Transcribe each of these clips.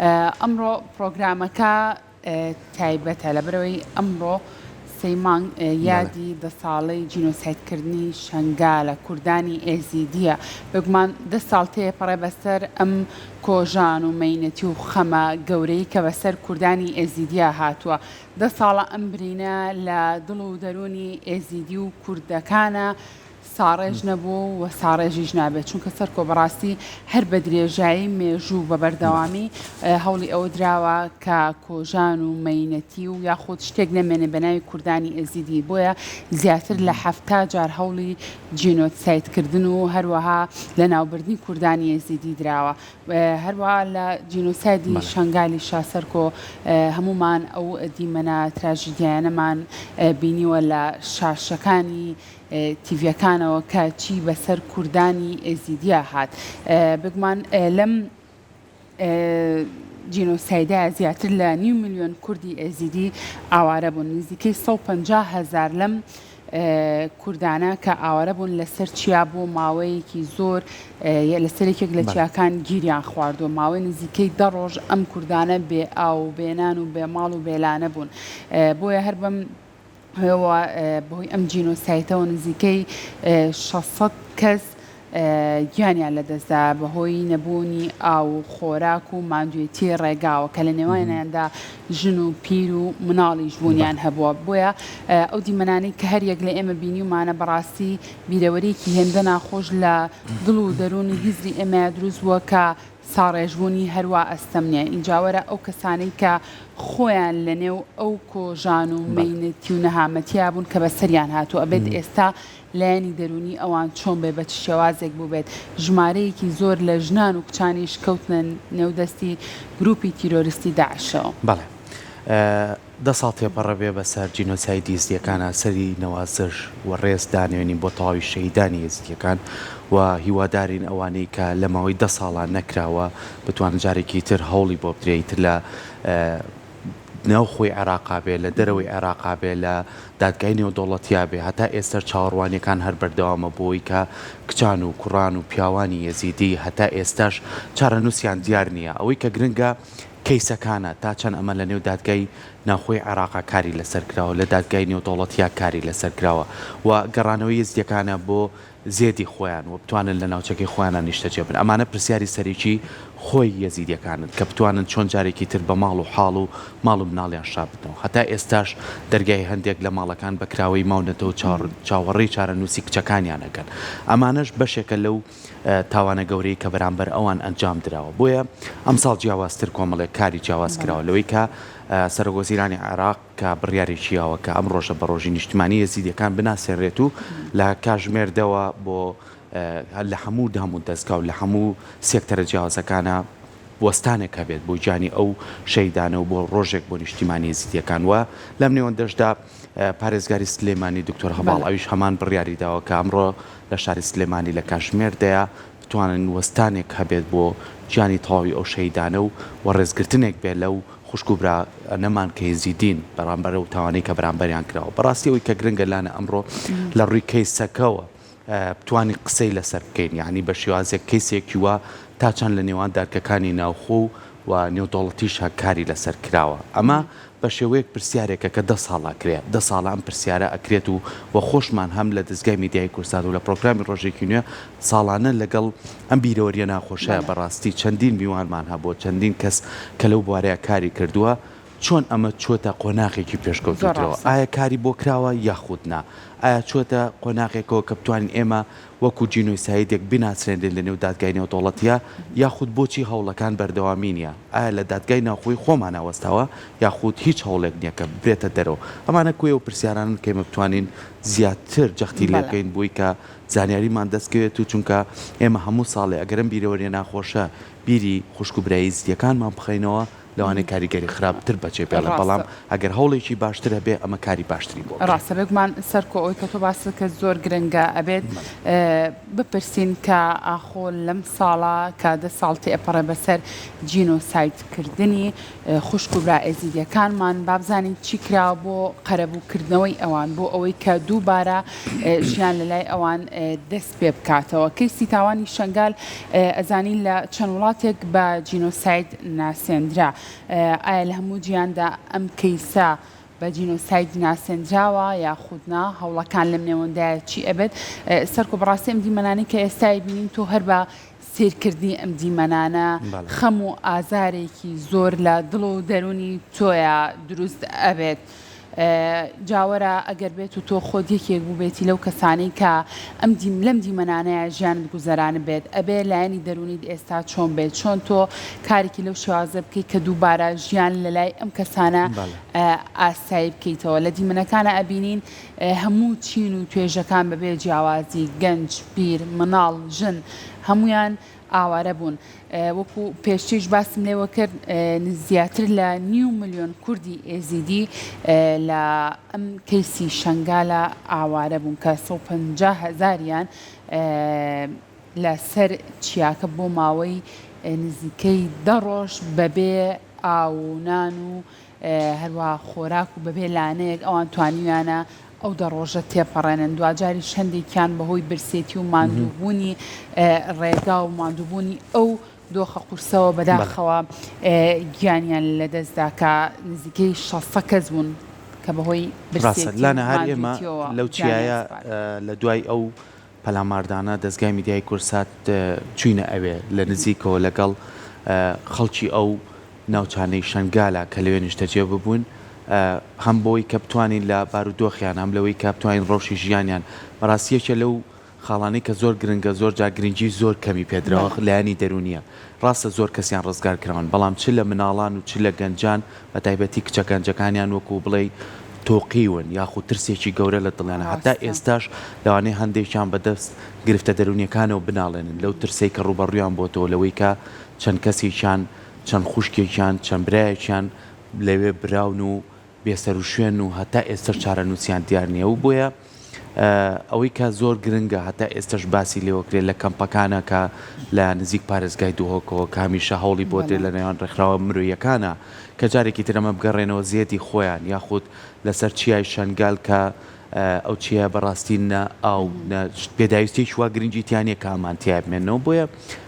ئەمڕۆ پڕۆگرامەکە تایبەتە لەبەرئەوەی ئەمڕۆ سێی مانگ یادی دە ساڵەی جینۆسایدکردنی شەنگالە، کوردانی ئێزیدییە. بێگومان دە ساڵ تێپەڕێ بەسەر ئەم کۆژان و مەینەتی و خەمە گەورەی کە بەسەر کوردانی ئێزیدیا هاتووە. دە ساڵە ئەم برینە لە دڵ و دەروونی ئێزیدی و کوردەکانە ساڕێژ نەبووە و ساڕێژیش نابێت، چونکە سەرکۆ بەڕاستی هەر بە درێژایی مێژوو بە بەردەوامی هەوڵی ئەوە دراوە کە کۆژان و مەینەتی و یاخود شتێک نەمێنێ بە ناوی کوردانی ئێزیدی، بۆیە زیاتر لە 70 جار هەوڵی جینۆسایدکردن و هەروەها لەناوبردنی کوردانی ئێزیدی دراوە. هەروەها لە جینۆسایدی شەنگالیشا سەرکۆ هەموومان ئەو دیمەنە تراژیدیایانەمان بینیوە لە شاشەکانی تیڤیەکانەوە کە چی بەسەر کوردانی ئێزیدیا هات. بێگومان لەم جینۆسایدە زیاتر لە نیو ملیۆن کوردی ئێزیدی ئاوارە بوون. نزیکەی 150 هەزار لەم کوردانە کە ئاوارە بوون لەسەر چیا بۆ ماوەیەکی زۆر لەسەر یەکێک لە چیاکان گیریان خواردووە. ماوەی نزیکەی دە ڕۆژ ئەم کوردانە بێ ئاو و بێ نان و بێ ماڵ و بێ لانە بوون. بۆیە هەر بەم هۆیەوە بەهۆی ئەم جینۆسایتەوە نزیکەی 600 کەس گیانیان لەدەستدا بەهۆی نەبوونی ئاو و خۆراک و ماندوێتی ڕێگاوە کە لە نێوانیاندا ژن و پیر و مناڵیش بوونیان هەبووە. بۆیە ئەو دیمەنانەی کە هەریەک لە ئێمە بینیومانە بەڕاستی بیرەوەرییەکی هێندە ناخۆش لە دڵ و دەروون و هزری ئێمەیا دروست بووە کە ساڕێژبوونی هەروا ئەستەم نیە. ئینجا وەرە ئەو کەسانەی کە خۆیان لە نێو ئەو کۆژان و مەینەتی و نەهامەتیا بوون کە بەسەریان هاتووە ئەبێت ئێستا لایەنی دەروونی ئەوان چۆن بێت بە چ شێوازێک بووبێت ژمارەیەکی زۆر لە ژنان و کچانیش کەوتنە نێو دەستی گروپی تیرۆریستی داعشەوە. بەڵێ. دە ساڵ تێپەڕەبێ بەسەر جینۆسایدی ئێزدییەکانا سەری نەوازش و ڕێز دانەوێنین بۆ تەواوی شەهیدانی ئێزدییەکان و هیوادارین ئەوانەی کە لە ماوەی دە ساڵا نەکراوە بتوانن جارێکی تر هەوڵی بۆ بدرێ ئیتر لە ناو خۆی عێراقا بێ لە دەرەوەی عێراقا بێ لە دادگای نێودەوڵەتیا بێ هەتا ئێستەش چاوەڕوانیەکان هەر بەردەوامە بۆی کە کچان و کوڕان و پیاوانی یەزیدی هەتا ئێستاش چارەنووسیان دیار نییە ئەوەی کە گرنگە کەیسەکانە، تا چەند ئەمە لە نێو دادگای ناوخۆی عێراقا کاری لەسەر کراوە، لە دادگای نێودەوڵەتیا کاری لەسەر کراوە و گەڕانەوەی یەزدیەکانە بۆ زێدی خۆیان و بتوانن لە ناوچەکەی خۆیانا نیشتەجێ بن. ئەمانە پرسیاری سەرەکی خۆی یەزیدیەکانن کە بتوانن چۆن جارێکی تر بە ماڵ و حاڵ و ماڵ و مناڵیان شاد بنەوە. هەتا ئێستاش دەرگای هەندێک لە ماڵەکان بە کراوەیی ماونەتەوە چاوەڕێی چارەنووسی کچەکانیان ئەکەن. ئەمانەش بەشێکە لەو تاوانە گەورەی کە بەرامبەر ئەوان ئەنجام دراوە. بۆیە ئەمساڵ جیاوازتر کۆمەڵێک کاری جیاواز کراوە لەوەی کە سەرۆکوەزیرانی عێراق کە بڕیارێکی یاوە کە ئەم ڕۆژە بە ڕۆژی نیشتمانی یەزیدیەکان بناسێنرێت و لە کاژمێر دەوە بۆ لە هەموو دام و دەزگا و لە هەموو سێکتەرە جیاوازەکانە وەستانێک هەبێت بۆ گیانی ئەو شەهیدانە و بۆ ڕۆژێک بۆ نیشتیمانی یەزیدیەکان و لەم نێوەندەشدا پارێزگاری سلێمانی دکتۆر هەڤاڵ ئەویش هەمان بڕیاری داوە کە ئەمڕۆ لە شاری سلێمانی لە کاژمێر دەیە بتوانن وەستانێک هەبێت بۆ گیانی تەواوی ئەو شەهیدانە و و ڕێزگرتنێک بێت لەو خوشک و برانەمان کە یەزیدین بەرامبەر ئەو تاوانەی کە بەرامبەریان کراوە. بەڕاستی ئەوەی کە گرنگە لانە ئەمڕۆ لە ڕووی کەیسەکەوە بتوانین قسەی لەسەر بکەین یانی بە شێوازێک کەیسێکی وا تا چەند لە نێوان دادگەکانی ناوخۆ و و نێودەوڵەتیشا کاری لەسەر کراوە ئەمە بە شێوەیەک پرسیارێکە کە دە ساڵ ئەکرێ، دە ساڵە ئەم پرسیارە ئەکرێت و و خۆشمان هەم لە دەزگای میدیایی کوردسات و لە پرۆگرامی ڕۆژێکی نوێ ساڵانە لەگەڵ ئەم بیرەوەرییە ناخۆشەیە بە ڕاستی چەندین میوانمان هەبووە، چەندین کەس کە لەو بوارەیا کاری کردووە، چۆن ئەمە چۆتە قۆناغێکی پێشکەوتووترەوە؟ ئایا کاری بۆ کراوە یاخود نا؟ ئایا چۆتە قۆناغێکەوە کە بتوانین ئێمە وەکو جینۆیسایدێک بناسرێنرێت لە نێو دادگای نێودەوڵەتییا، یاخود بۆچی هەوڵەکان بەردەوامی نییە؟ ئایا لە دادگای ناوخۆی خۆمانا وەستاوە یاخود هیچ هەوڵێک نییە کە ببرێتە دەرەوە؟ ئەمانە کۆی ئەو پرسیارانەن کە ئێمە بتوانین زیاتر جەختی لێ بکەین بۆی کە زانیاریمان دەست کەوێت و چونکە ئێمە هەموو ساڵێ ئەگەر ئەم بیرەوەرییە ناخۆشە بیری خوشک و برای ئیزدییەکانمان بخەینەوە. لەوانەیە کاریگەری خراپتر بەجێ بێڵێ بەڵام ئەگەر هەوڵێکی باشتر هەبێ ئەمە کاری باشتری بۆ بکرێ. ڕاستە بێگومان سەرکۆ ئەوەی کە تۆ باست کرد زۆر گرنگە ئەبێت بپرسین کە ئاخۆ لەم ساڵە کە دە ساڵ تێئەپەڕێ بەسەر جینۆساید کردنی خوشک و برا ئێزیدیەکانمان با بزانین چی کراوە بۆ قەرەبوو کردنەوەی ئەوان بۆ ئەوەی کە دووبارە ژیان لەلای ئەوان دەست پێ بکاتەوە کەیسی تاوانی شەنگال ئەزانین لە چەند وڵاتێک بە جینۆساید ناسێندرا ئایا لە هەموو جیهاندا ئەم کەیسە بە جینۆساید ناسێندراوە یاخود نا هەوڵەکان لەم نێوەندایە چی ئەبێت سەرکۆ بەڕاستی ئەم دیمەنانەی کە ئێستا ئەیبینین تۆ هەر بە سەیرکردنی ئەم دیمەنانە خەم و ئازارێکی زۆر لە دڵ و دەروونی تۆیا دروست ئەبێت. جا وەرە ئەگەر بێت و تۆ خۆت یەکێک بووبێتی لەو کەسانەی کە ئەم دیم لەم دیمەنانەیا ژیانت گوزەرانبێت ئەبێ لایەنی دەروونیت ئێستا چۆن بێت چۆن تۆ کارێکی لەو شێوازە بکەیت کە دووبارە ژیان لەلای ئەم کەسانە ئاسایی بکەیتەوە لە دیمەنەکانا ئەبینین هەموو چین و توێژەکان بەبێ جیاوازی گەنج، پیر، مناڵ، ژن هەموویان ئاوارە بوون. وەکو پێشتریش باسم لێوە کرد زیاتر لە نیو ملیۆن کوردی ئێزیدی لە ئەم کەیسی شەنگالە ئاوارە بوون کە 150 هەزاریان لە سەر چیاکە بۆ ماوەی نزیکەی دە ڕۆژ بەبێ ئاو و نان و هەروەها خۆراک و بەبێ لانەیەک ئەوان توانیویانە ئەو دە ڕۆژە تێپەڕێنن، دواجاریش هەندێکیان بەهۆی برسێتی و ماندووبوونی ڕێگا و ماندووبوونی ئەو دۆخە قورسەوە بەداخەوە گیانیان لەدەستدا کە نزیکەی 600 کەس بوون کە بەهۆی ڕاستە برسێتی و لانە هەر ئێمە ماندوێتیەوە لەو گیانیان چیایە سپارد. لە دوای ئەو پەلاماردانە دەزگای میدیایی کوردسات چوینە ئەوێ لە نزیکەوە لەگەڵ خەڵکی ئەو ناوچانەی شەنگالە کە لەوێ نیشتەجێ ببوون هەم بۆی کە بتوانین لە بارودۆخیان هەم لەوەی کە بتوانین ڕەوشی ژیانیان بەڕاستی یەکێ لەو خاڵانەی کە زۆر گرنگە زۆر جار گرنگی زۆر کەمی پێدراوە لایەنی دەروونیە ڕاستە زۆر کەسیان ڕزگار کراون بەڵام چ لە مناڵان و چ لە گەنجان بە تایبەتی کچە گەنجەکانیان وەکو بڵێی تۆقیون یاخود ترسێکی گەورە لە دڵیانە هەتا ئێستاش لەوانەیە هەندێکیان بەدەست گرفتە دەروونیەکانەوە بناڵێنن لەو ترسەی کە ڕووبەڕوویان بۆتەوە لەوەی کە چەند کەسێکیان چەند خوشکێکیان، چەند برایەکیان لەوێ براون و بێسەروشوێنن و هەتا ئێستەش چارەنووسیان دیار نییە و بۆیە ئەوەی کە زۆر گرنگە هەتا ئێستەش باسی لێوەکرێت لە کەمپەکانە کە لە نزیک پارێزگای دهۆکەوە کە هەمیشە هەوڵی بۆ درێت لە نێوان ڕێکخراوە مرۆییەکانە کە جارێکی تر ئەمە بگەڕێنەوە زێدی خۆیان یاخود لەسەر چیای شەنگال کە ئەو چیایە بەڕاستی نە ئاو نە پێداویستیەکی وا گرنگی تیا نیە کە ئەمان تیا بمێنەوە بۆیە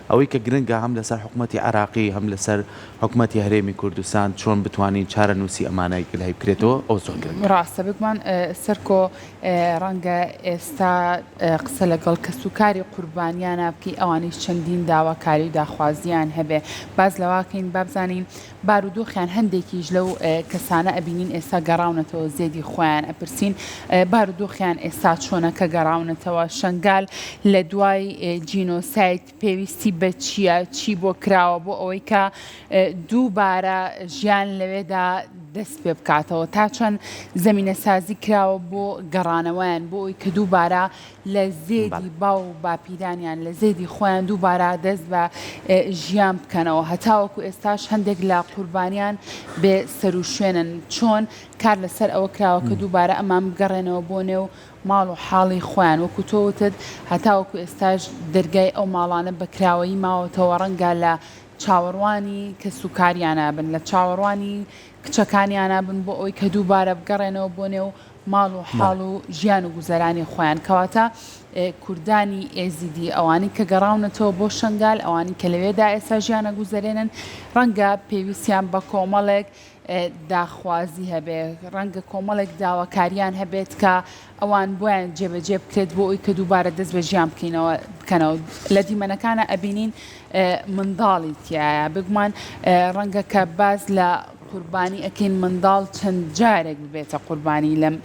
ئەوەی کە گرنگە هەم لەسەر حکومەتی عێراقی هەم لەسەر حکومەتی هەرێمی کوردستان چۆن بتوانین چارەنووسی ئەمانە یەکلایی بکرێتەوە ئەوە زۆر گرنگە. ڕاستە بێگومان سەرکۆ ڕەنگە ئێستا قسە لەگەڵ کەسوکاری قوربانیانا بکەی ئەوانیش چەندین داواکاری و داخوازیان هەبێ باس لەوەکەین بابزانین بارودۆخیان هەندێکیش لەو کەسانە ئەبینین ئێستا گەڕاونەتەوە زێدی خۆیان ئەپرسین بارودۆخیان ئێستا چۆنە کە گەڕاونەتەوە شەنگال لە دوای جینۆساید پێویستی بە چییە چی بۆ کراوە بۆ ئەوەی کە دووبارە ژیان لەوێدا دەست پێ بکاتەوە تا چەند زەمینەسازی کراوە بۆ گەڕانەوەیان بۆ ئەوی کە دووبارە لە زێدی باو و باپیرانیان، لە زێدی خۆیان دووبارە دەست بە ژیان بکەنەوە. هەتاوەکو ئێستاش هەندێک لە قوربانیان بێ سەروشوێنن. چۆن کار لەسەر ئەوە کراوە کە دووبارە ئەمان بگەڕێنەوە بۆ نێو ماڵ و حاڵی خۆیان؟ وەکو تۆ وتت هەتاوەکو ئێستاش دەرگای ئەو ماڵانە بە کراوەیی ماوەتەوە، ڕەنگە لە چاوەڕوانی کەسوکاریانا بن، لە چاوەڕوانی کچەکانیانا بن بۆ ئەوەی کە دووبارە بگەڕێنەوە بۆ نێو ماڵ و حاڵ و ژیان و گوزەرانی خۆیان کەواتە کوردانی ئێزیدی ئەوانەی کە گەڕاونەتەوە بۆ شەنگال ئەوانەی کە لەوێدا ئێستا ژیان ئەگوزەرێنن ڕەنگە پێویستیان بە کۆمەڵێک داخوازی هەبێ ڕەنگە کۆمەڵێک داواکاریان هەبێت کە ئەوان بۆیان جێبەجێ بکرێت بۆ ئەوی کە دووبارە دەست بە ژیان بکەینەوە بکەنەوە لە دیمەنەکانە ئەبینین منداڵی تایە بگومان ڕەنگە کە باز لە قوربانی ئەکەین منداڵ چەند جارێک ببێتە قوربانی لەم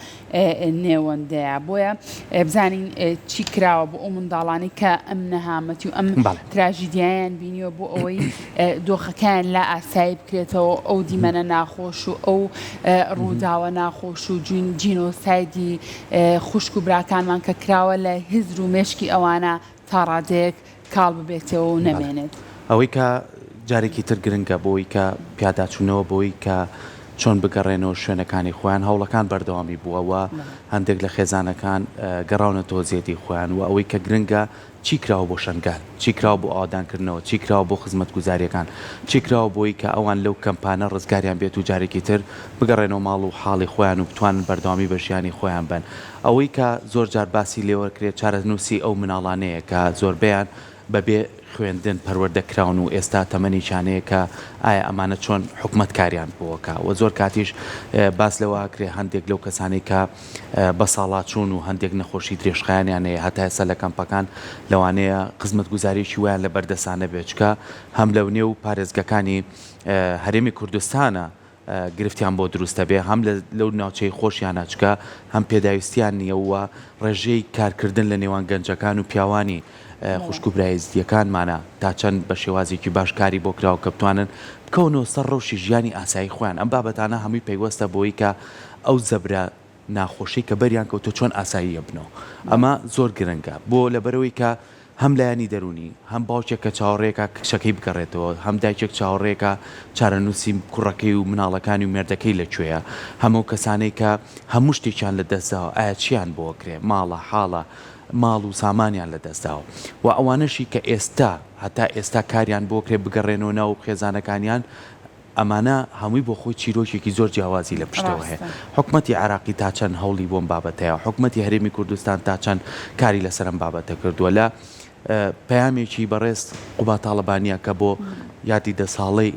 نێوەندەیە بۆیە بزانین چی کراوە بۆ ئەو منداڵانی کە ئەم نەهامەتی و ئەم تراژیدیایان بینیوە بۆ ئەوەی دۆخەکەیان لا ئاسایی بکرێتەوە ئەو دیمەنە ناخۆش و ئەو ڕووداوە ناخۆش و جینۆسایدی خوشک و براکانمان کە کراوە لە هزر و مێشکی ئەوانە تا ڕادەیەک کاڵ ببێتەوە و نەمێنێت. ئەوەی کە جارێکی تر گرنگە بۆی کە پیاداچوونەوە بۆی کە چۆن بگەڕێنەوە شوێنەکانی خۆیان، هەوڵەکان بەردەوامی بووە و هەندێک لە خێزانەکان گەڕاونەتەوە زێدی خۆیان و ئەوەی کە گرنگە چی کراوە بۆ شەنگال؟ چی کراوە بۆ ئاوەدانکردنەوە؟ چی کراوە بۆ خزمەتگوزارییەکان؟ چی کراوە بۆی کە ئەوان لەو کەمپانە ڕزگاریان بێت و جارێکی تر بگەڕێنەوە ماڵ و حاڵی خۆیان و بتوانن بەردەوامی بە ژیانی خۆیان بەن؟ ئەوەی کە زۆر جار باسی لێوەکرێت چارەنووسی ئەو مناڵانەیە کە زۆربەیان بەبێ خوێندن پەروەردە کراون و ئێستا تەمەنێکیان هەیە کە ئایا ئەمانە چۆن حکومەت کاریان بۆکا و زۆر کاتیش باس لەوە ئەکرێ هەندێک لەو کەسانەی کە بەساڵاچوون و هەندێک نەخۆشی درێژخایەنیان هەیە هەتا ئێستا لە کەمپەکان لەوانەیە خزمەتگوزاریی وایان لە بەردەسا نەبێت چکە هەم لەو نێو پارێزگەکانی هەرێمی کوردستانە گرفتیان بۆ دروست دەبێ هەم لەو ناوچەی خۆشیانە چکە هەم پێداویستیان نییە و ڕێژەی کارکردن لە نێوان گەنجەکان و پیاوانی خوشک و برا ئێزدییەکانمانە تا چەند بە شێوازێکی باش کاری بۆ کراوە کە بتوانن بکەونەوە سەر ڕەوشی ژیانی ئاسایی خۆیان ئەم بابەتانە هەمووی پەیوەستە بەوەی کە ئەو زەبرە ناخۆشەی کە بەریان کەوتووە چۆن ئاسایی ئەبنەوە ئەمە زۆر گرنگە بۆ لەبەرئەوەی کە هەم لایەنی دەروونی هەم باوکێک کە چاوەڕێکە کچەکەی بگەڕێتەوە هەم دایکێک چاوەڕێکە چارەنووسی کوڕەکەی و مناڵەکانی و مێردەکەی لە کوێیە هەم ئەو کەسانەی کە هەموو شتێکیان لە دەست داوە ئایا چیان بۆ ئەکرێ ماڵە حاڵە ماڵ و سامانیان لە دەست داوە و ئەوانەشی کە ئێستا هەتا ئێستا کاریان بۆ کرێ بگەڕێنەوە ناو خێزانەکانیان ئەمانە هەمووی بۆ خۆی چیرۆکێکی زۆر جیاوازی لە پشتەوە هەیە. حکومەتی عێراقی تا چەند هەوڵی بۆ ئەم بابەتە هەیە؟ حکومەتی هەرێمی کوردستان تا چەند کاری لەسەر ئەم بابەتە کردووە؟ لە پەیامێکی بەڕێز قوباد تاڵەبانییە کە بۆ یادی دە ساڵەی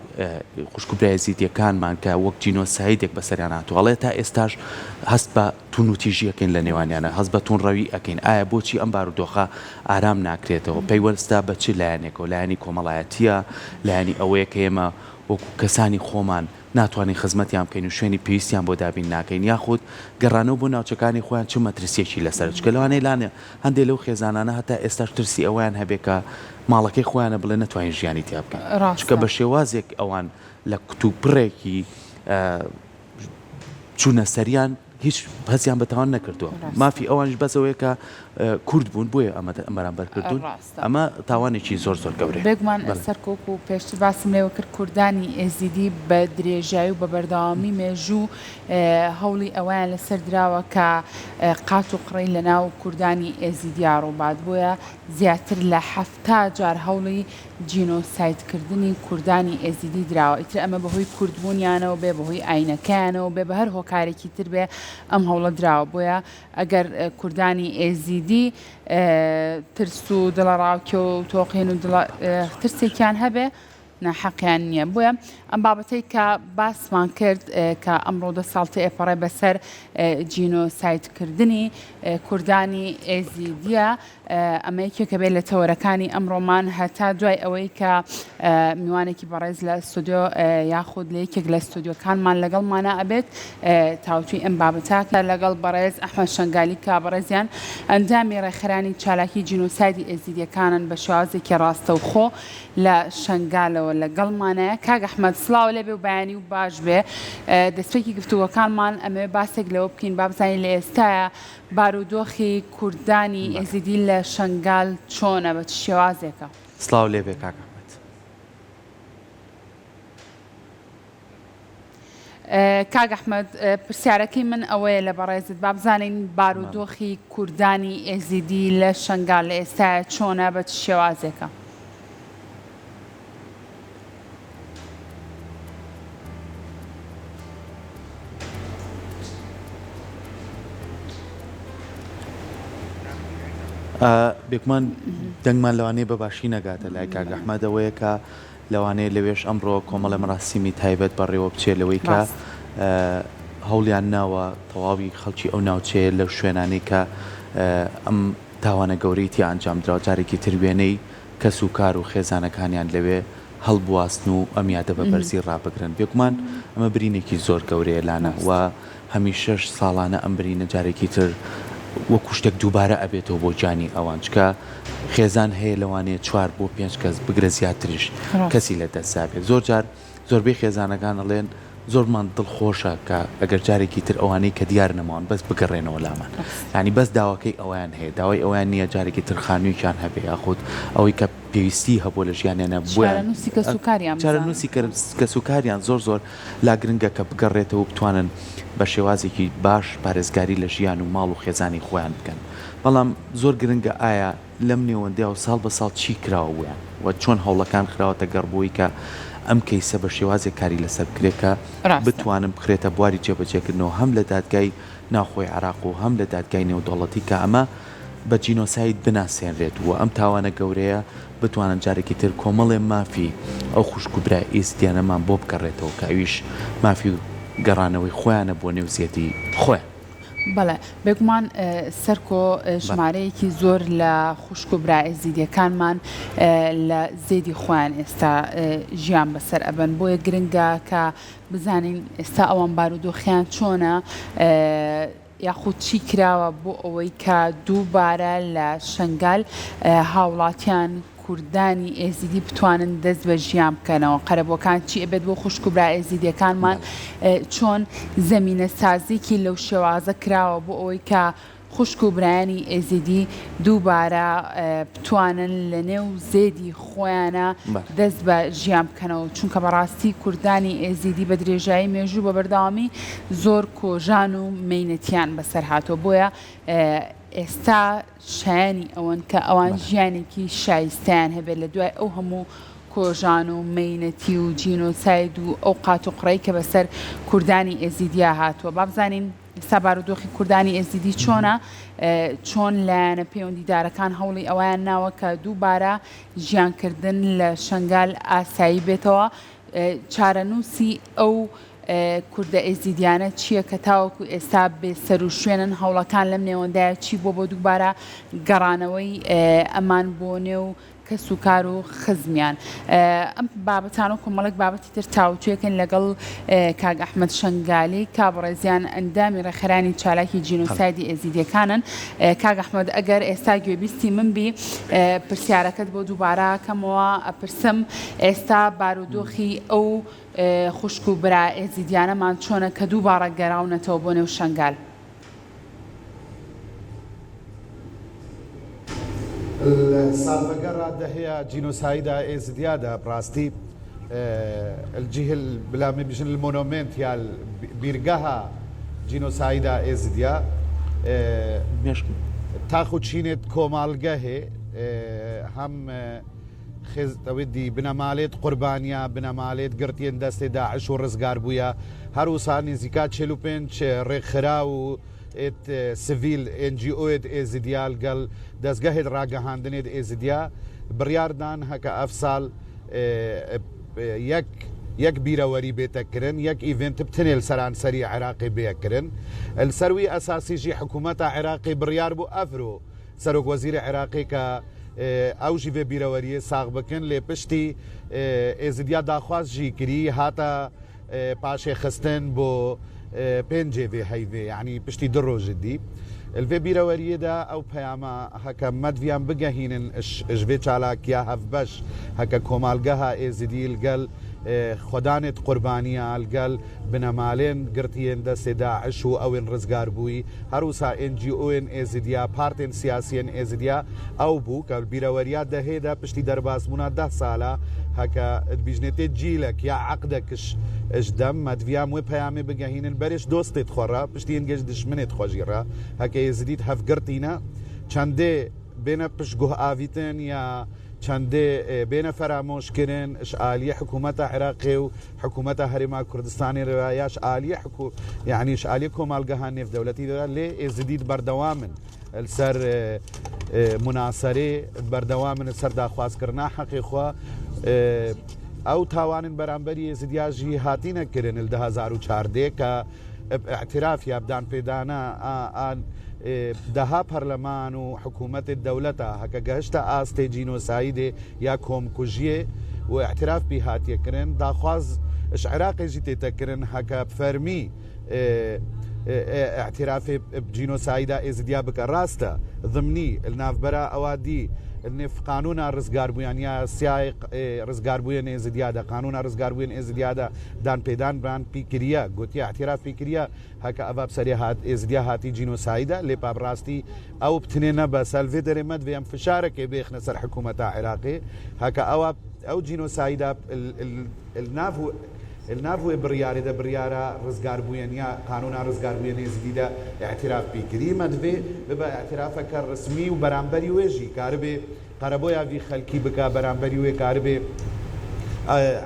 خوشک و برا ئێزیدییەکانمان کە وەک جینۆسایدێک بەسەریان هاتووە ئەڵێ تا ئێستاش هەست بە توندوتیژی ئەکەین لە نێوانیانە، هەست بە توندڕەوی ئەکەین، ئایا بۆچی ئەم بارودۆخە ئارام ناکرێتەوە؟ پەیوەستە بە چ لایەنێکەوە؟ لایەنی کۆمەڵایەتییە؟ لایەنی ئەوەیە کە ئێمە وەکو کەسانی خۆمان ناتوانین خزمەتیان بکەین و شوێنی پێویستیان بۆ دابین ناکەین یاخود گەڕانەوە بۆ ناوچەکانی خۆیان چ مەترسییەکی لەسەرە؟ چونکە لەوانەیە لانە هەندێ لەو خێزانانە هەتا ئێستاش ترسی ئەوەیان هەبێ کە ماڵەکەی خۆیانە بڵێ نەتوانین ژیانی تیا بکەین چونکە بە شێوازێک ئەوان لە کتوپڕێکی چوونە سەریان هیچ هەستیان بە تاوان نەکردووە مافی ئەوانیش بەس ئەوەیە کە کورد بوون بۆیە ئەمە بەرامبەر کردوون ئەمە تاوانێکی زۆر زۆر گەورەیە. بێگومان سەرکۆک و پێشتر باسم لێوە کرد کوردانی ئێزیدی بە درێژایی و بە بەردەوامی مێژوو هەوڵی ئەوەیان لەسەر دراوە کە قات و قڕی لە ناو کوردانی ئێزیدیا ڕووبات بۆیە زیاتر لە 70 جار هەوڵی جینۆسایدکردنی کوردانی ئێزیدی دراوە، ئیتر ئەمە بەهۆی کوردبوونیانەوە بێ، بەهۆی ئاینەکەیانەوە بێ، بە هەر هۆکارێکی تر بێ ئەم هەوڵە دراوە، بۆیە ئەگەر کوردانی ئێزیدی ترس و دڵەڕاوکێ و تۆقین و دڵە ترسێکیان هەبێ ناحەقیان نییە، بۆیە ئەم بابەتەی کە باسمان کرد کە ئەمڕۆ دە ساڵ تێئەپەڕێ بەسەر جینۆسایدکردنی کوردانی ئێزیدیە، ئەمە یەکێکە بێت لە تەوەرەکانی ئەمڕۆمان هەتا دوای ئەوەی کە میوانێکی بەڕێز لە ستۆدیۆ یاخود لە یەکێک لە ستۆدیۆکانمان لەگەڵمانە ئەبێت تاوتوی ئەم بابەتە کە لەگەڵ بەڕێز ئەحمەد شەنگالی کە بەڕێزیان ئەندامی ڕێکخەرانی چالاکی جینۆسایدی ئێزیدیەکانن بە شێوازێکی ڕاستەوخۆ لە شەنگالەوە لەگەڵمانایە کاک ئەحمەد سڵاو لێبێ و بەیانی و باش بێ دەستپێکی گفتوگۆکانمان ئەمەوێ باسێک لەوە بکەین با بزانین لە ئێستایا بارودۆخی کوردانی ئێزیدی لە شەنگال چۆنە بە چ شێوازێکە؟ سڵاو لێبێ کاک ئەحمەد. کاک ئەحمەد پرسیارەکەی من ئەوەیە لە بەڕێزت با بزانین بارودۆخی کوردانی ئێزیدی لە شەنگال لە ئێستایا چۆنە بە چ شێوازێکە؟ بێگومان دەنگمان لەوانەیە بە باشی نەگاتە لای کاک ئەحمەد ئەوەیە کە لەوانەیە لەوێش ئەمڕۆ کۆمەڵە مەراسیمی تایبەت بەڕێوە بچێت لەوەی کە هەوڵیان ناوە تەواوی خەڵکی ئەو ناوچەیە لەو شوێنانەی کە ئەم تاوانە گەورەی تیا ئەنجام دراوە جارێکی تر وێنەی کەس و کار و خێزانەکانیان لەوێ هەڵبواسن و ئەم یادە بە بەرزی ڕابگرن. بێگومان ئەمە برینێکی زۆر گەورەیە لانە و هەمیشەش ساڵانە ئەم برینە جارێکی تر وەکو شتێک دووبارە ئەبێتەوە بۆ گیانی ئەوان چونکە خێزان هەیە لەوانەیە چوار بۆ پێنج کەس بگرە زیاتریش کەسی لە دەست دابێت زۆر جار زۆربەی خێزانەکان ئەڵێن زۆرمان دڵ خۆشە کە ئەگەر جارێکی تر ئەوانەی کە دیار نەماون بەس بگەڕێنەوە لامان یانی بەس داواکەی ئەوەیان هەیە داوای ئەوەیان نییە جارێکی تر خانوویەکیان هەبێ یاخود ئەوەی کە. پێویستی هەبووە لە ژیانیانە بۆیان چارەنووسی کەسوکاریان بزانن. چارەنووسی کەسوکاریان زۆر زۆر لا گرنگە کە بگەڕێتەوە و بتوانن بە شێوازێکی باش پارێزگاری لە ژیان و ماڵ و خێزانی خۆیان بکەن بەڵام زۆر گرنگە ئایا لەم نێوەندەیا و ساڵ بە ساڵ چی کراوە بۆیان و چۆن هەوڵەکان خراوەتە گەڕ بۆی کە ئەم کەیسە بە شێوازێک کاری لەسەر بکرێت کە بتوانن بخرێتە بواری جێبەجێکردنەوە هەم لە دادگای ناوخۆی عێراق و هەم لە دادگای نێودەوڵەتی کە ئەمە بە جینۆساید بناسێنرێت و ئەم تاوانە گەورەیە بتوانن جارێکی تر کۆمەڵێ مافی ئەو خوشک و برا ئێزدیانەمان بۆ بگەڕێتەوە کە ئەویش مافی گەڕانەوەی خۆیانە بۆ نێو زێدی خۆیان. بەڵێ بێگومان سەرکۆ ژمارەیەکی زۆر لە خوشک و برا ئێزیدیەکانمان لە زێدی خۆیان ئێستا ژیان بەسەر ئەبەن بۆیە گرنگە کە بزانین ئێستا ئەوان بارودۆخیان چۆنە یاخود چی کراوە بۆ ئەوەی کە دووبارە لە شەنگال هاوڵاتیان کوردانی ئێزیدی بتوانن دەست بە ژیان بکەنەوە قەرەبووەکان چی ئەبێت بۆ خوشک و برا ئێزیدیەکانمان چۆن زەمینە سازیکی لەو شێوازە کراوە بۆ ئەوەی کە خوشک و برایانی ئێزیدی دووبارە بتوانن لە نێو زێدی خۆیانە دەست بە ژیان بکەنەوە چونکە بەڕاستی کوردانی ئێزیدی بە درێژایی مێژوو بە بەردەوامی زۆر کۆژان و مەینەتیان بەسەر هاتووە بۆیە ئێستا شایەنی ئەوەن کە ئەوان ژیانێکی شایستەیان هەبێت لە دوای ئەو هەموو کۆژان و مەینەتی و جینۆساید و ئەو قاتوقڕەی کە بەسەر کوردانی ئێزیدیا هاتووە با بزانین ئێستا بارودۆخی کوردانی ئێزیدی چۆنە چۆن لایەنە پەیوەندیدارەکان هەوڵی ئەوەیان ناوە کە دووبارە ژیانکردن لە شەنگال ئاسایی بێتەوە چارەنووسی ئەو کوردە ئێزیدیانە چییە کە تاوەکو ئێستا بێ سەروشوێنن، هەوڵەکان لەم نێوەندایە چی بووە بۆ دووبارە گەڕانەوەی ئەمان بۆ نێو کەسوکار و خزمیان؟ ئەم بابەتانە و کۆمەڵێک بابەتی تر تاوتوێکەین لەگەڵ کاک ئەحمەد شەنگالی کا بەڕێزیان ئەندامی ڕێکخەرانی چالاکی جینۆسایدی ئێزیدیەکانن. کاک ئەحمەد ئەگەر ئێستا گوێبیستی من بی پرسیارەکەت بۆ دووبارە کەمەوە ئەپرسم ئێستا بارودۆخی ئەو خوشک و برا ئێزیدیانەمان چۆنە کە دووباڕە گەراونەتەوە بۆ نێو شەنگال؟ لە سالڤەگەڕا دەهەیە جینۆسایدا ئێزدیادا بڕاستی الجیه بلا مبیژن المۆنۆمێنت یا بیرگەها جینۆسایدا ئێزدیا تاخ و چینێت کۆماڵگەهێ هەم خێز دی بنەمالێت قوربانیا بنەمالێت گرتیێن دەستێ داعش و ڕزگار بوویە هەر وسا نزیکا 45 ڕێکخراو و ئێت سڤیل ئێن جی ئۆێت ئێزدیا لگەل دەزگەهێت ڕاگەهاندنێت ئێزدیا بڕیار دان هەکە ئەف سال یەک یەک بیرەوەری بێتە کرن یەک ئیڤێنت بتنێ لسەرانسەری عێراقێ بێە کرن لسەر وی ئەساسی ژی حکوومەتە عێراقێ بڕیار بوو ئەڤرۆ سەرۆک وەزیرێ عێراقێ کە ئەو ژی ڤێ بیرەوەریێ ساغ بکن لێ پشتی ئێزدیا داخواز ژی کری هاتە پاشێ خستن بۆ پێنجێ ڤێ هەیڤێ یعنی پشتی دو ڕۆژ دی الڤێ بیرەوەریێدا ئەو پەیامە هەکە مەدڤیان بگەهینن ئش ڤێ چالاکیا هەڤبەش هەکە کۆمالگەها ئێزدی لگەل خوەدانێت قوربانیا لگەل بنەمالێن گرتیێن دەسێ داعش و ئەوێن ڕزگار بووی هەروسا ئێن جی ئۆێن ئێزدیا پارتێن سیاسیێن ئێزدیا ئەو بوو کە بیرەوەریا دەهێدا پشتی دەربازبوونا دە سالە هەکە دبیژنێتێ جیلەک یا عەقدەکش ئش دەم مەدڤیام وێ پەیامێ بگەهینن بەرێش دۆستێت خوەڕا پشتی ئینگێش دشمنێت خوەژیڕا هەکە ئێزدیت هەڤگرتینە چەندێ بێنە پشت گوه ئاڤیتن یا چەندێ بێنە فەرامۆش کرن ئش ئالیە حکوومەتە عراقێ و حکوومەتە هەرێما کوردستانێ رە یاش ئالیە حکو یعنی ئش ئالیە کۆمالگەها نێڤدەولەتی رە لێ ئێزدیت بەردەوامن لسەر موناسەرێ بەردەوامن لسەر داخوازکردنا حەقێ خوە ئەو تاوانن بەرامبەری ئێزدیا ژی هاتینە کرن ال 2014 کە ئاعتراف یا بدان پێدانە ئان دەها پەرلەمان و حکوومەت دەولەتە هەکە گەهشتە ئاستێ جینۆسایدێ یا کۆمکوژیێ و ئاعتراف پی هاتیە کرن داخواز ئش عراقێ ژی تێتە کرن هەکە فەرمی. ئیعتیرافێ ب جینۆسایدا ئێزدیا بکە ڕاستە ضمنی الناڤبەرا ئەوا دی النێف قانونا ڕزگاربویان یا سیای ڕزگاربویەن ئێزدیادا قانونا ڕزگاربویەن ئێزدیادا دانپێدان بان پی کریە گوتیە ئیعتیراف پی کریە هەکە ئەڤا بسەرێ هات ئێزدیا هاتی جینۆسایدا لێ پا بڕاستی ئەو بتنێ نەبەسە الڤێ دەرێ مەدڤێ ئەم فشارەکێ بێخنە سەر حکوومەتا عێراقێ هەکە ئەوا ئەو جینۆسایدا الناڤ الناڤ وێ بڕیارێ دە بڕیارا ڕزگاربویەن یا قانونا ڕزگاربویەن ئێزدی دە ئێعتراف پی کری مەدڤێ ببە ئێعترافەکە ڕسمی و بەرامبەری وێ ژی کاربێ قەرەبۆیا ڤی خەلکی بکا بەرامبەری وێ کاربێ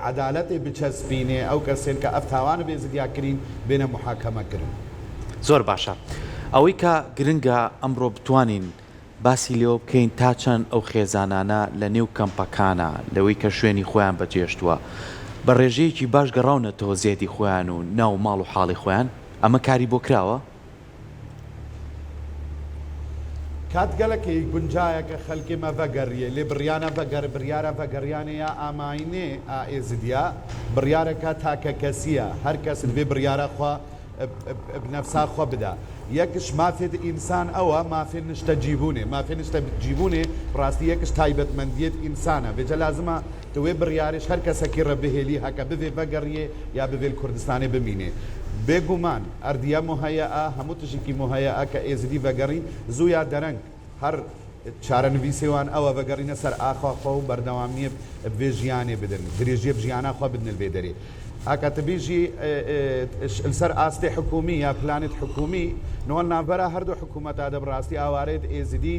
عەدالەتێ بچەسپینێ ئەو کەسێن کە ئەڤ تاوانە بێ زدیا کرین بێنە موحاکەمە کرن. زۆر باشە ئەوەی کە گرنگە ئەمڕۆ بتوانین باسی لێوە بکەین تا چەند ئەو خێزانانە لە نێو کەمپەکانا لەوەی کە شوێنی خۆیان بەجێشتووە بە ڕێژەیەکی باش گەڕاونەتەوە زێدی خۆیان و ناو ماڵ و حاڵی خۆیان ئەمە کاری بۆ کراوە؟ کات گەلەکێ گونجایە کە خەلکێ مە ڤەگەریێ لێ بڕیانە ڤەگەر بریارە ڤەگەریانێ یا ئاماینێ ئا ئێزدیا بڕیارەکە تاکەکەسیە هەر کەس دڤێ بڕیارە خوە ب نەفسا خوە بدا یەکش مافێ ئینسان ئەوە مافێ نشتەجیبوونێ مافێ نشتەجیبوونێ ڕاستی یەکش تایبەتمەندیێت ئینسانە ڤێجە لازمە ت وێ بڕیارێش هەر کەسەکی ڕە بهێلی هەکە بڤێ ڤەگەڕیێ یا بڤێ ل کوردستانێ بمینێ بێ گومان ئەردیە موهەیەئە هەموو تژکی موهەیەئە کە ئێزدی ڤەگەڕین زوو یا دەرەنگ هەر چارەنڤیسێ وان ئەوە ڤەگەڕینە سەر ئاخا خوە و بەردەوامیێ ڤێ ژیانێ بدن درێژیێ ژیانا خوە بدنە ڤێ دەرێ. ئاکا ت بیژی ل سەر ئاستێ حکوومی یا پلانێت حکوومی نۆ ناڤبەرا هەر دو حکوومەتا دە بڕاستی ئاوارەێت ئێزدی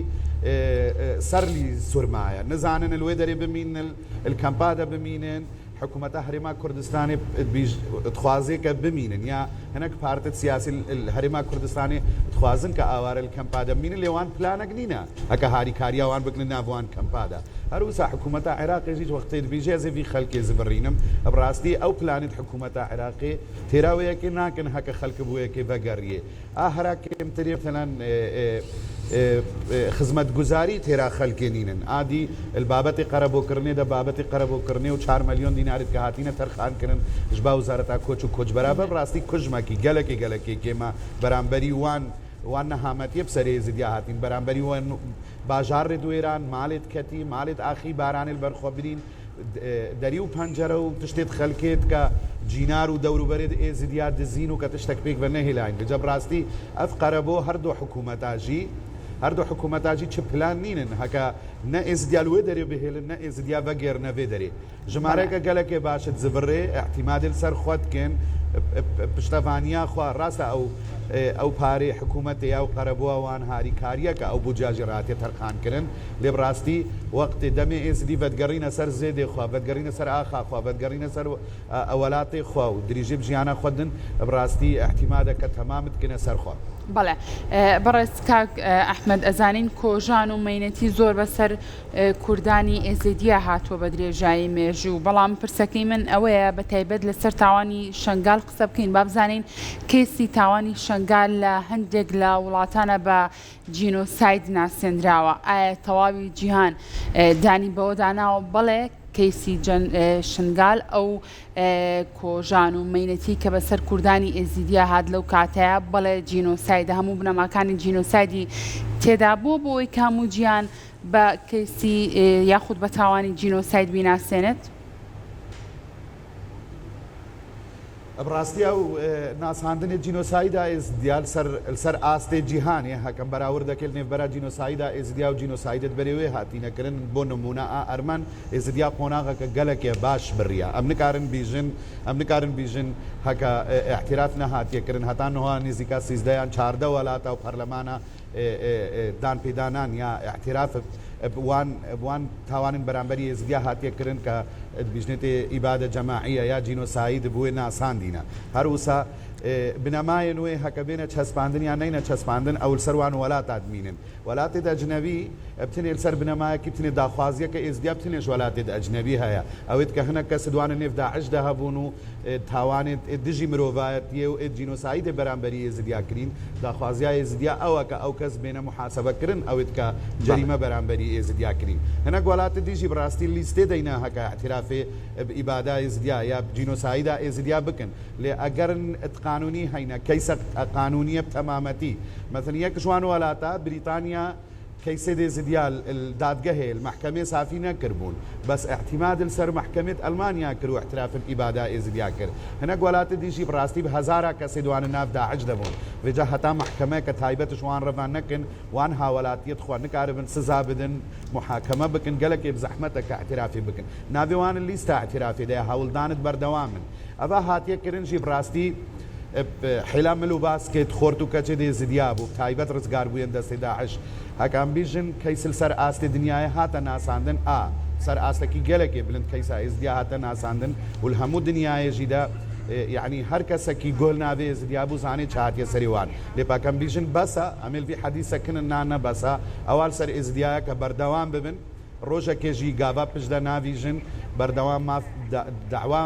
سەر لی سورمایە نزانن ل وێ دەرێ بمینن ل کەمپا دە بمینن حکوومەتا هەرێما کوردستانێ بیژ دخوازێ کە بمینن یا هنەک پارتت سیاسی ل هەرێما کوردستانێ دخوازن کە ئاوارە ل کەمپا دە بمینن لێ وان پلانەک نینە هەکە هاریکاریا وان بکنن ناڤ وان کەمپا دە هەر وسا حکوومەتا عێراقێ ژیچ وەختێ دبیژێ ئەزێ ڤی خەلکێ زڤڕینم بڕاستی ئەو پلانێت حکوومەتا عێراقێ تێرا وەیەکێ ناکەن هەکە خەلک بوەیەکێ ڤەگەڕیێ ئا هەرا کێمترێ مەسەلەن خزمەتگوزاری تێرا خەلکێ نینن ئادی ال بابەتێ قەرەبۆ کڕنێ دە بابەتێ قەرەبۆ کڕنێ و چار مەلیۆن دینارێت کە هاتینە تەرخان کرن ژبا وزارەتا کۆچ و کۆچبەرا بە بڕاستی کوژمەکی گەلەکێ گەلەکێ کێمە بەرامبەری وان وان نەهامەتیێ بسەرێ زدیا هاتین بەرامبەری وان باژاڕێت وێران، مالێت کەتی، مالێت ئاخی بارانێل بەرخوە برین، دەری و پەنجەرە و تشتێت خەلکێت کە جینار و دەوروبەرێت ئێزدیا دزین و کە تشتەک پێک ڤە نەهێلاین بجە بڕاستی ئەف قەرەبۆ هەر دۆ حکوومەتا ژی هەر دۆ حکوومەتا ژی چ پلان نینن هەکە نە ئێزدیا لوێ دەرێ بهێلن نە ئێزدیا ڤەگێرنە ڤێ دەرێ ژمارەکە گەلەکێ باشت زڤڕێ ئیعتیمادێ لسەر خوەت کێن پشتەڤانیا خوە ڕاستە ئەو ئەو پارەی حکوومەتێ یا ئەو قەرەبووە وان هاریکاریە کە ئەو بودجا ژی ڕاتیە تەرخان کرن لێ بڕاستی وەقتێ دەمێ ئێزدی ڤەدگەڕینە سەر زێدێ خوە ڤەدگەڕینە سەر ئاخا خوە ڤەدگەڕینە سەر وەلاتێ خوە و دریژێ ژیانا خوە دن بڕاستی ئیعتیمادە کە تەمامت کنە سەر خوە. بەڵێ بەڕێز کاک ئەحمەد ئەزانین کۆژان و مەینەتی زۆر بەسەر کوردانی ئێزیدییە هاتووە بە درێژایی مێژوو، بەڵام پرسەکەی من ئەوەیە بە تایبەت لەسەر تاوانی شەنگال قسە بکەین با بزانین کەیسی تاوانی شەنگال لە هەندێک لە وڵاتانە بە جینۆساید ناسێنراوە ئایا تەواوی جیهان دانی بەوەدا ناوە بەڵێ کەیسی شنگال ئەو کۆژان و مەینەتی کە بەسەر کوردانی ئێزیدیا هات لەو کاتەیە بەڵێ جینۆسایدە هەموو بنەماکانی جینۆسایدی تێدا بووە بۆ ئەوەی کە هەموو جیهان بە کەیسی یاخود بە تاوانی جینۆساید بیناسێنێت؟ بڕاستی ئەو ناساندنێ جینۆسایدا ئێزدیا لسەر لسەر ئاستێ جیهانێ هەکەم بەراورد دەکەێ نێڤبەرا جینۆسایدا ئێزدیا و جینۆسایدت بەرێ وێ هاتینە کرن بۆ نموونە ئا ئەرمەن ئێزدیا قۆناغەکە گەلەکێ باش بڕیا ئەم نکارن بیژن ئەم نکارن بیژن هەکە ئیعتراف نەهاتیە کرن هەتا نوها نزیکا 13 یان 14 وەلاتا و پەرلەمانە دانپێدانان یا ئیعتراف وان وان تاوانن بەرامبەری ئێزدیا هاتیە کرن کە دبیژنێتێ ئیبادە جەماعیە یا جینۆساید بوێ ناساندینە هەر وسا بنەمایە نوێ هەکە بێنە چەسپاندن یا نەینە چەسپاندن ئەول سەر وان وەلاتا دمینن وەلاتێد ئەجنەبی بتنێ لسەر بنەمایەکی بتنێ داخوازیەکە ئێزدیا بتنێش وەلاتێد ئەجنەبی هەیە ئەوێت کە هەنە کەس دوانە نێف داعش دە هەبوون و تاوانێت دژی مرۆڤایەتیێ و جینۆسایدێ بەرامبەری ئێزدیا کرین، داخوازیا ئێزدیا ئەوە کە ئەو کەس بێنە موحاسەبە کرن ئەوێت کە جەریمە بەرامبەری ئێزدیا کرین. هنەک وەلاتێ دیژی بڕاستی لیستێ دەینە هەکە ئیعترافێ ب ئیبادا ئێزدیا یا ب جینۆسایدا ئێزدیا بکن لێ ئەگەرن ت. قانونی هەینە کەیسە قانونیە بتەمامەتی مەسەن یەک ژوان وەلاتە بریتانیا کەیسێ ئێزدیا ال دادگەهێ ال مەحکەمێ سافی نەکربوون بەس ئیعتیماد ال سەر مەحکەمێت ئەلمانیا کر و ئیعتراف ب ئیبادا ئێزدیا کرد هنەک وەلاتە دیژی بڕاستی ب هەزارا کەسێ دوانە ناف داعش دە بوون ڤێجا هەتا مەحکەمەکە تایبەتش وان رەڤان نەکن وان هاوەلاتیەت خوە نکاربن سزا بدن موحاکەمە بکن گەلەکێ ب زەحمەتە کە ئیعترافێ بکن ناڤێ وان لیستا ئیعترافێ دەیا هەولدانت بەردەوامن ئەڤا هاتیە کرن ژی بڕاستی حیلا مل و باسکێت خۆرت و کەچێ دێ زدیا بوو تایبەت ڕزگار بویەن دەستێ داعش هەکام بیژن کەیسل سەر ئاستێ دنیایێ هاتە ناساندن ئا سەر ئاستەکی گەلەکێ بلند کەیسا ئێزدیا هاتە ناساندن و لە هەموو دنیایێ ژی دە یەعنی هەر کەسەکی گۆل ناڤێ ئێزدیا بوو زانێ چ هاتیە سەرێ وان لێ پاکەم بیژن بەسە ئەمێل ڤی حەدی سەکنن نا نە بەسە ئەوال سەر ئێزدیایە کە بەردەوام ببن ڕۆژەکێ ژی گاڤا پشدە ناڤیژن بەردەوام ماف دەعوا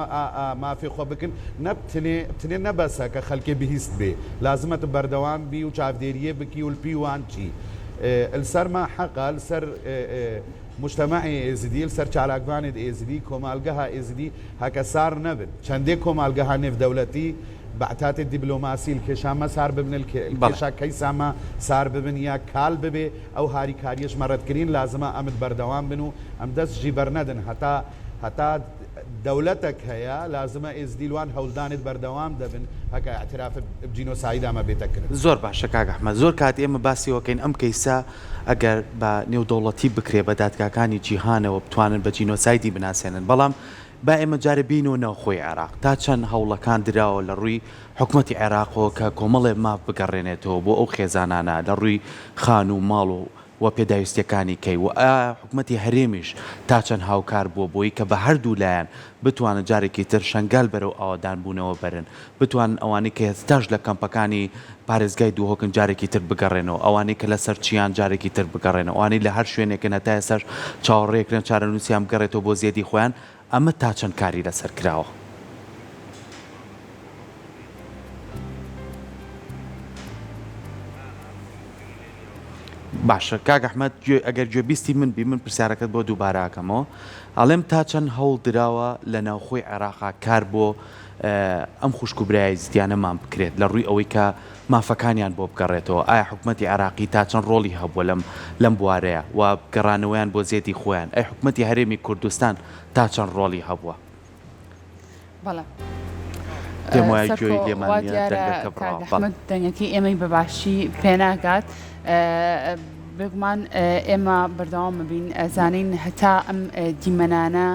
مافێ خوە بکن نە بتنێ بتنێ نە بەسە کە خەلکێ بهیست بێ لازمە تو بەردەوام بی و چاڤدێریێ بکی و لپی وان چی لسەر ما حەقە لسەر موجتەمەعێ ئێزدی لسەر چالاکڤانێد ئێزدی کۆمالگەها ئێزدی هەکە سار نەبن چەندێ کۆمالگەها نێڤدەولەتی بەعتاتێ دیبلۆماسی لکێشا مە سار ببن لکێشا کەیسا مە سار ببن یا کال ببێ ئەو هاریکاریەش مە رەدکرین لازمە ئەمد بەردەوام بن و ئەم دەست ژی بەرنەدن هەتا هەتا دەولەتەک هەیە لازمە ئێزدیلوان هەولدانت بەردەوام دەبن هەکە ئیعتراف بجینۆسایدا مە بێتە کرن. زۆر باشە کاک ئەحمەد زۆر کات ئێمە باسی وەکەین ئەم کەیسە ئەگەر بە نێودەوڵەتی بکرێ بە دادگاکانی جیهانەوە بتوانن بە جینۆسایدی بناسێنن بەڵام با ئێمە جارێ بێینەوە ناوخۆی عێراق تا چەند هەوڵەکان دراوە لە ڕووی حکومەتی عێراقەوە کە کۆمەڵێ ماف بگەڕێنێتەوە بۆ ئەو خێزانانە لە ڕووی خانوو و ماڵ و و پێداویستیەکانی کەی و ئایا حکومەتی هەرێمیش تا چەند هاوکار بووە بۆی کە بە هەردوو لایەن بتوانن جارێکی تر شەنگال بەرەو ئاوەدان بوونەوە بەرن بتوانن ئەوانەی کە ئێستاش لە کەمپەکانی پارێزگای دهۆکن جارێکی تر بگەڕێنەوە ئەوانەی کە لەسەر چیان جارێکی تر بگەڕێنەوە ئەوانەی لە هەر شوێنێکن هەتا ئێستاش چاوەڕێکرێن چارەنووسیان بگەڕێتەوە بۆ زێدی خۆیان ئەمە تا چەند کاری لەسەر کراوە؟ باشە کاک ئەحمەد گوێ ئەگەر گوێبیستی من بی من پرسیارەکەت بۆ دووبارە ئەکەمەوە ئەڵێم تا چەند هەوڵ دراوە لە ناوخۆی عێراقا کار بۆ ئەم خوشک و برایە ئیزدیانەمان بکرێت لە ڕووی ئەوەی کە مافەکانیان بۆ بگەڕێتەوە ئایا حکومەتی عێراقی تا چەند ڕۆڵی هەبووە لەم لەم بوارەیە و گەڕانەوەیان بۆ زێدی خۆیان ئەی حکومەتی هەرێمی کوردستان تا چەند ڕۆڵی هەبووە؟ بەڵێ پێم وایە سەرکۆ گوێی لێمان وا نییە دیارە دەنگەکە کاک بڕاوە بەڵێ. ئەحمەد دەنگەکەی ئێمەی بە باشی پێناگات بێگومان ئێمە بەردەوام بین ئەزانین هەتا ئەم دیمەنانە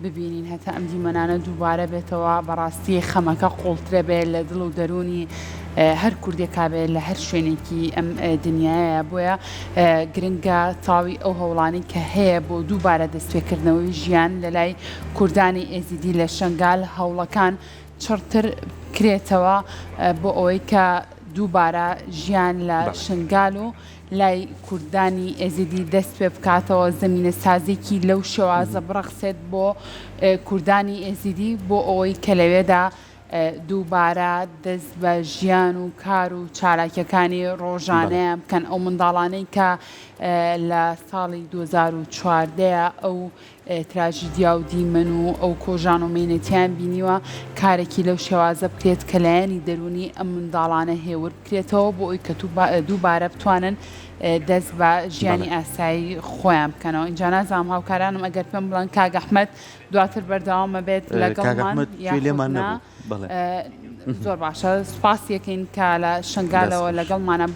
ببینین هەتا ئەم دیمەنانە دووبارە بێتەوە بەڕاستی خەمەکە قوڵترە بێ لە دڵ و دەروونی هەر کوردێکا بێ لە هەر شوێنێکی ئەم دنیایە بۆیە گرنگە تاوی ئەو هەوڵانی کە هەیە بۆ دووبارە دەستپێکردنەوەی ژیان لە لای کوردانی ئێزیدی لە شەنگال هەوڵەکان چڕتر بکرێتەوە بۆ ئەوەی کە دووبارە ژیان لە شنگال و لای کوردانی ئێزیدی دەست پێ بکاتەوە، زەمینەسازیەکی لەو شێوازە بڕەخسێت بۆ کوردانی ئێزیدی بۆ ئەوەی کە لەوێدا دووبارە دەست بە ژیان و کار و چالاکیەکانی ڕۆژانەیان بکەن. ئەو منداڵانەی کە لە ساڵی 2014 ئەو تراژیدیا و دیمەن و ئەو کۆژان و مەینەتیان بینیوە، کارێکی لەو شێوازە بکرێت کە لایەنی دەروونی ئەم منداڵانە هێور بکرێتەوە بۆ ئەوی کە دووبارە بتوانن دەست بە ژیانی ئاسایی خۆیان بکەنەوە. ئینجا نازانم هاوکارانم ئەگەر پێم بڵێن کاک ئەحمەد دواتر بەردەوامە بێت لەگەڵمان یاخود نا. زۆر باشە سوپاسی ئەکەین کە لە شنگالەوە لەگەڵمانە.